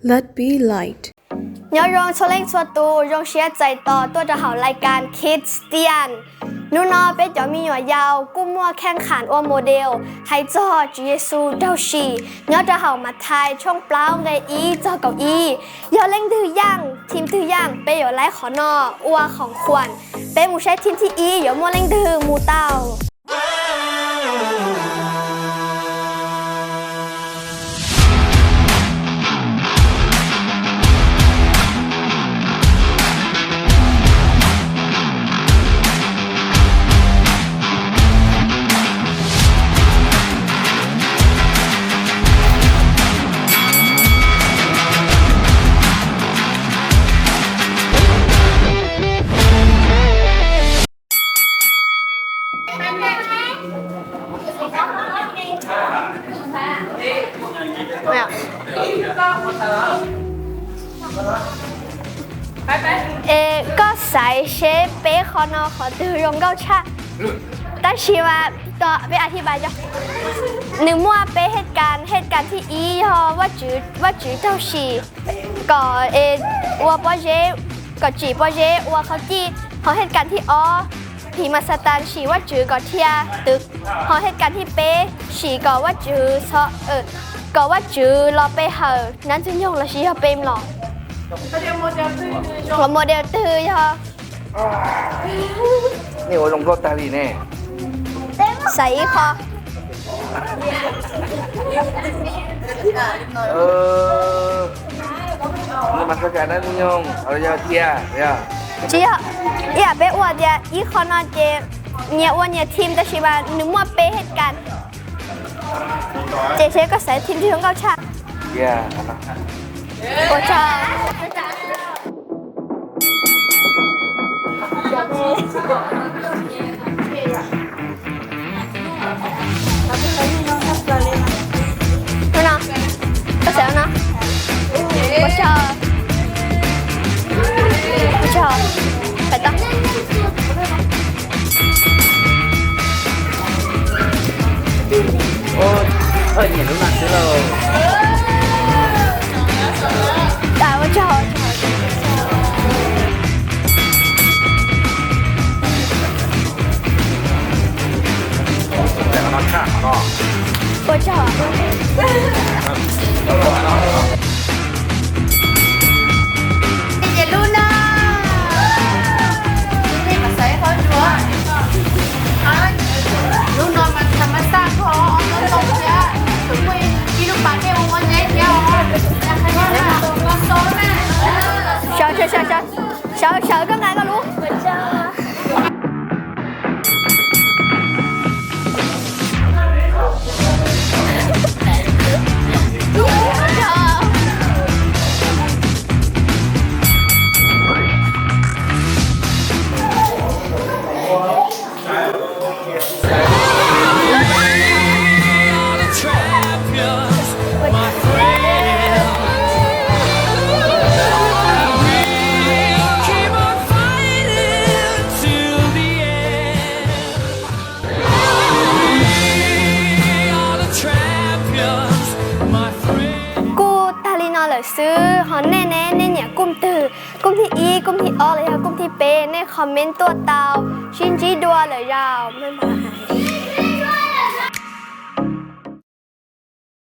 Let be light. Nyob zoo txhua leej txhua tus, zoo siab txais tos tuaj rau hauv lais kas Kids Tian. Hnub no peb cov me nyuam yaus kuj muaj kheej kham ua model hais txog Tswv Yexus raug sim nyob rau hauv Mathais tshooj plaub nqe ib txog kaum ib. Yog leej twg yeej, team twg yeej, peb yuav laib qhov no ua khoom khuam. Peb mus saib team thib ib yuav muaj leej twg mus tau. Es koj xaiv seb peb qhov no qhov twg zoo nkauj tshaj? Tab sis mas peb a thib npa cov, nws muaj peb het kas, het kas thib ib yog Vajtswv, Vajtswv raug sim kom ua pob zeb, kom tsim pob zeb ua qhov cij. Ho het kas thib ob, phim mas Xatas sim Vajtswv kom dhia twv. Ho het kas thib peb sim kom Vajtswv txhob, kom Vajtswv los pe hawm Nab Ntxwg Nyoog lossis yog pe mlom. Qhov model twg yog? Nej ua zoo nkauj tag li ne. Xaiv ib qho. Mas Xatas Nab Ntxwg Nyoog yog tiag. Tsis yog, ib yam peb ua tias ib qho no ces nyias ua nyias team tab sis mas nws muaj peb het kas. Ces seb koj xaiv team twg zoo nkauj tshaj. Ua tsaug. Ua no, koj xaiv ua no. Ua tsaug. Ua tsaug. Pais tau. Nyiam lub no xwb lauj. Ua tsaug. Ua tsaug. Nyiam lub no. Nej mam xaiv qhov dua. Lub no mas tham mas xaj kho ob lub ntoo thiab, tus muaj ib lub pas dej ua neb thiab os. Sawv, sawv, sawv, sawv, sawv koj nqa koj lub. Kuj tag li no lawm xwb, ho nej ne, nej nyiam koom twg? Koom thib ib, koom thib ob los yog koom thib peb? Nej comment tuaj tau, sib ntsib dua lawm zaum.